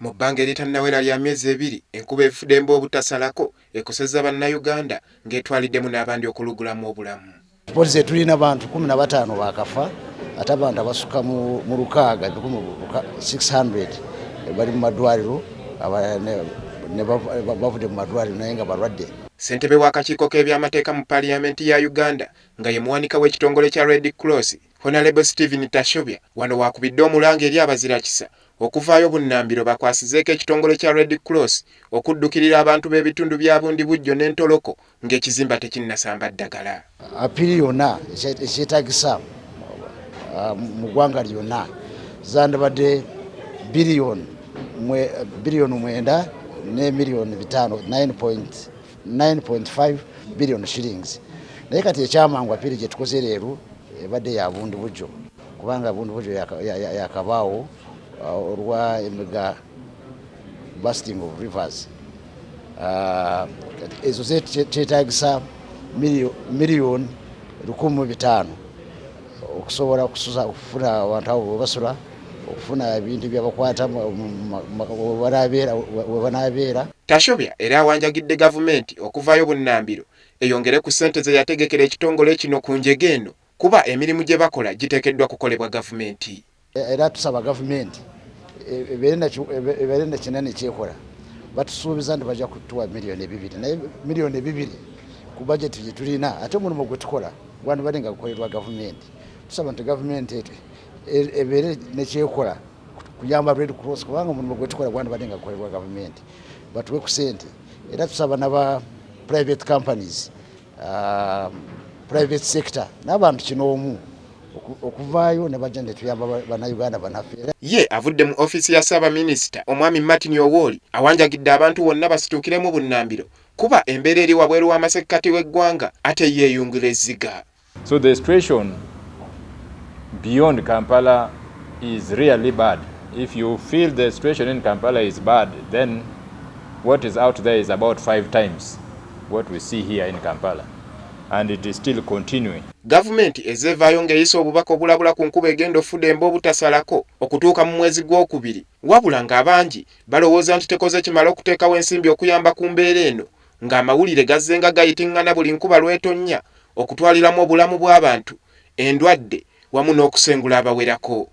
Mu bbanga eritannawera lya myezi 2, enkuba efudemba obutasalako ekosezza Bannayuganda ng'etwaliddemu n'abandi okulugulamu obulamu. Poliisi tulina bantu 15 bakafa, ate abantu abasukka mu 600, 600 bali mu madwaliro, ne bavudde mu madwaliro naye nga balwadde. Ssentebe w'akakiiko k'ebyamateeka mu Paaliyamenti ya Uganda nga ye muwanika w'ekitongole kya Red Cross, Honorable Stephen Tashobya, wano waakubidde omulanga eri abazirakisa okuvaayo bunnambiro bakwasizeeko ekitongole kya Red Cross okuddukirira abantu b'ebitundu bya Bundibugyo n'Entoloko ng'ekizimba tekinnasamba ddagala. Appeal yonna ekyetagisa mu ggwanga lyonna zandibadde 9 biliyoni ne miliyoni 500, 9.5 billion shillings. Naye kati ekyamangu, appeal gye tukoze leero ebadde ya Bundibugyo, kubanga Bundibugyo yakabaawo olwa emiga, bursting of rivers. Ezo kyetagisa 1,500,000 okusobola okusuza, okufuna abantu abo webasula, okufuna ebintu byabakwata webanabeera. Tashobya era awanjagidde gavumenti okuvaayo bunnambiro eyongere ku ssente ze yategekera ekitongole kino ku njega eno, kuba emirimu gye bakola giteekeddwa kukolebwa gavumenti. Era tusaba gavumenti ebeere nekinene kyekola. Batusuubiza nti bajja kutuwa 2 miliyoni, naye 2 miliyoni ku bajeti gye tulina, ate omulimu gwe tukola gwandibadde nga gukolerwa gavumenti. Tusaba nti gavumenti ebeere nekyekola kuyamba Red Cross, kubanga omulimu gwe tukola gwandibadde nga gukolerwa gavumenti. Batuwe ku sente. Era tusaba naba private companies, private sector n'abantu kinoomu okuvaayo ne bajja netuyamba Bannayuganda banaffe. Ye avudde mu ofiisi ya Ssaabaminisita, omwami Martin Owori, awanjagidde abantu wonna basituukiremu bunnambiro, kuba embeera eri wabweru w'amasekkati w'eggwanga ate yeeyungula ezziga. So the situation beyond Kampala is really bad. If you feel the situation in Kampala is bad, then what is out there is about five times what we see here in Kampala. And it is still continuing. Gavumenti ezeevaayo ng'eyisa obubaka obulabula ku nkuba egenda ofudemba obutasalako okutuuka mu mwezi gw'okubiri, wabula ng'abangi balowooza nti tekoze kimala okuteekawo ensimbi okuyamba ku mbeera eno, ng'amawulire gazzenga gayitiŋŋana buli nkuba lw'etonnya okutwaliramu obulamu bw'abantu, endwadde wamu n'okusengula abawerako.